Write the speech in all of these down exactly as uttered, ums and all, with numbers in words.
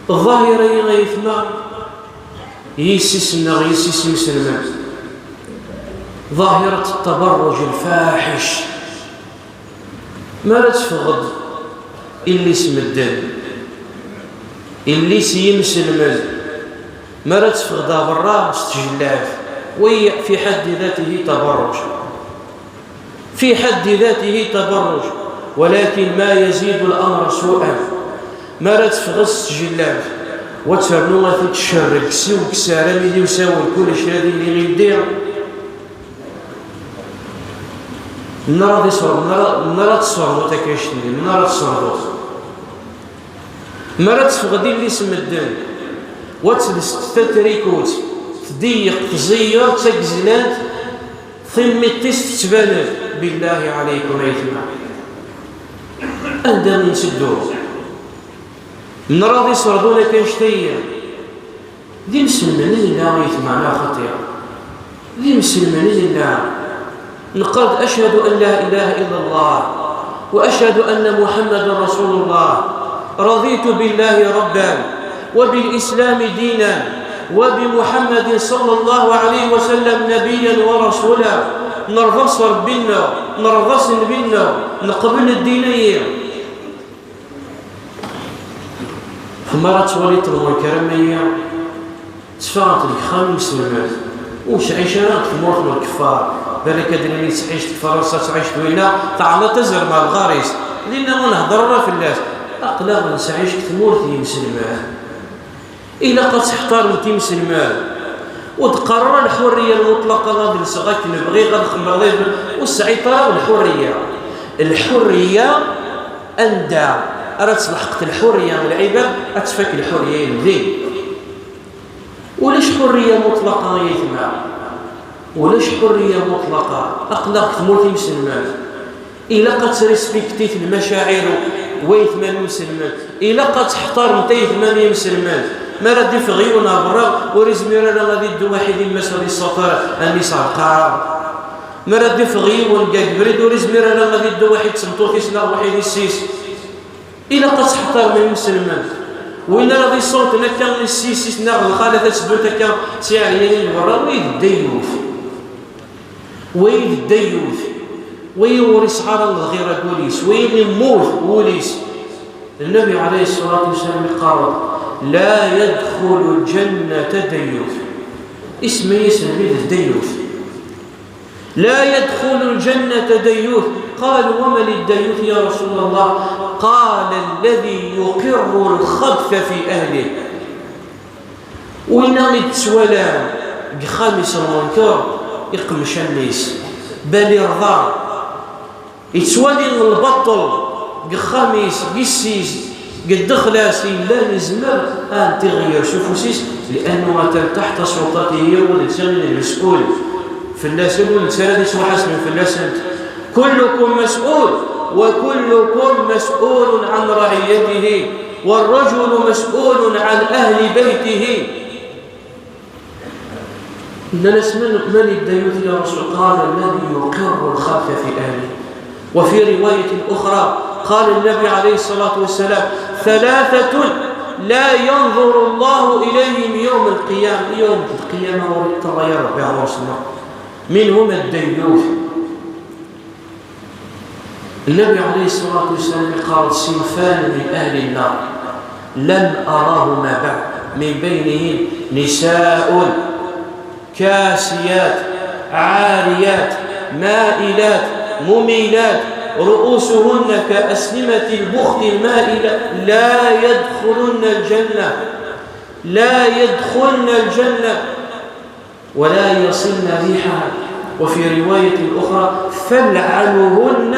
Ḍahira-yi ay ayetma, yis-s-nneɣ, yis-s imselmen, ḍahirat ttabarruj lfaḥic. Mi ara teffɣeḍ illi-s medden, illi-s yimselmen, mi ara teffɣeḍ ɣer berra s tjellabt, وهي في حد ذاته تبرج. في حد ذاته تبرج، ولكن ما يزيد الأمر سوءا. Mi ara teffɣeḍ s tjellabt, wa ternu a t-id-tcerreg, siw ksar, amidi usawen, kullec ad yili ildi. Nra di ṣer-, nra, nra tṣerḍut akka icetni, nra tṣerḍut. Mi ara teffɣeḍ illi-s medden, wa tles tatrikut, tdiyyeq, tẓeyyer, d tagezlant, timmiṭ-is tettban-d. Billahi alaykum ay ayetma. Anda i nteddu? Nra di ṣerḍun akka icetni. D imselmen i nella ay ayetma neɣ xaṭi? D imselmen i nella. Neqqar-d: أشهد أن لا إله إلا الله، وأشهد أن محمدا رسول الله، رضيت بالله ربا، وبالإسلام دينا، وبمحمد صلى الله عليه وسلم نبيا ورسولا. Nerḍa s Ṛebbi-nneɣ, nerḍa s Nnbi-nneɣ, neqbel ddin-agi. Mi ara twaliḍ lmunkar am wagi, tteffɣent deg yexxam imselmen, ur ttɛic ara deg tmurt n lkeffar. Balak ad d-nini ttɛic deg Fransa, ttɛic deg winna, teɛna tazrem ɣer lɣar-is. Dinna ur nhedder ara fell-as. Aql-aɣ nettɛic deg tmurt n yimselmen. Ilaq ad teḥtarem timselmen. Ur d-qqar ara lḥurriya lmuṭlaqa, ad lseɣ akken bɣiɣ, ad xemmreɣ, ur tesɛiḍ ara lḥurriya. Lḥurriya, anda ara tesleḥqeḍ lḥurriya n lɛibad, ad tfak lḥurriya n din. Ulac ḥurriya muṭlaqa, ay ayetma. Ulac ḥurriya muṭlaqa. Aql-aɣ deg tmurt imselmen. Ilaq ad trespektit lmacaɛir n wayetma imselmen. Ilaq ad teḥtarem ayetma imselmen. Mi ara d-iffeɣ yiwen ɣer berra, ur izmir ara ad iddu waḥid i yemma-s ad yessuter a mmi-s ɣer lqaɛa. Mi ara d-iffeɣ yiwen deg ubrid, ur izmir ara ad iddu waḥid d tmeṭṭut-is neɣ waḥid d yessi-s. Ilaq ad teḥtarem imselmen. Win ara d-iṣṣawten akka i yessi-s neɣ lxalat ad teddunt akka d tiɛeryanin berra, wagi d ddayyut. Wagi d ddayyut. Wagi ur yesɛi ara lɣira deg wul-is. Wagi yemmut wul-is. Nnbi ɛalayhi ṣṣalatu wassalam iqqar: لا يدخل الجنة ديوث. Isemma-yas Nnbi d ddayyut. لا يدخل الجنة ديوث. قالوا: ومن الديوث يا رسول الله؟ قال: الذي يقر الخبث في أهله. Winna i yettwalan deg yexxam-is lmunker, iqmec allen-is, bal irḍa. Yettwali lbaṭel deg yexxam-is, deg yessi-s, deg ddexla-s, yellan yezmer ad t-iɣeyyer s ufus-is, لأنه atan تحت سلطته, ur d netta i d lmes'ul fell-asen, ur d netta ara ad yettwaḥasben fell-asent. كلكم مسؤول، وكلكم مسؤول عن رعيته، والرجل مسؤول عن أهل بيته. Nnan-as: من، من الديوث يا رسول؟ قال: الذي يقر الخبث في أهله. وفي رواية أخرى قال النبي عليه الصلاة والسلام: ثلاثة لا ينظر الله إليهم يوم القيامة. Yawm lqiyama ur yeṭṭalay ara Ṛebbi ɣur-sen. منهم الديوث. Nnbi ɛalayhi ṣṣalatu wassalam iqqar: صنفان من أهل النار لم أرهما بعد، من بينهم نساء كاسيات عاريات مائلات مميلات رؤوسهن كأسنمة البخت المائلة، لا يدخلن الجنة، لا يدخلن الجنة، ولا يصلن ريحها. وفي رواية أخرى: فالعنوهن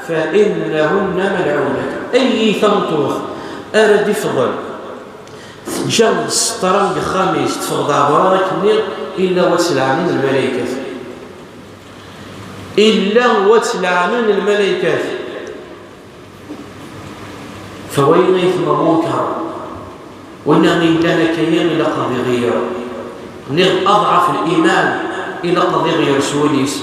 فإنهن ملعونات. Ay tameṭṭut ara d-iffɣen teǧǧa sseṭra deg yexxam-is, teffeɣ-d ɣer berra akkenni, illa wa tt-leɛnen lmalaykat. Illa wa tt-leɛnen lmalaykat. Fa wayen ay tma munkar, winna i yellan akka-ya ilaq ad iɣeyyer. Niɣ aḍɛaf liman ilaq ad iɣeyyer s wul-is.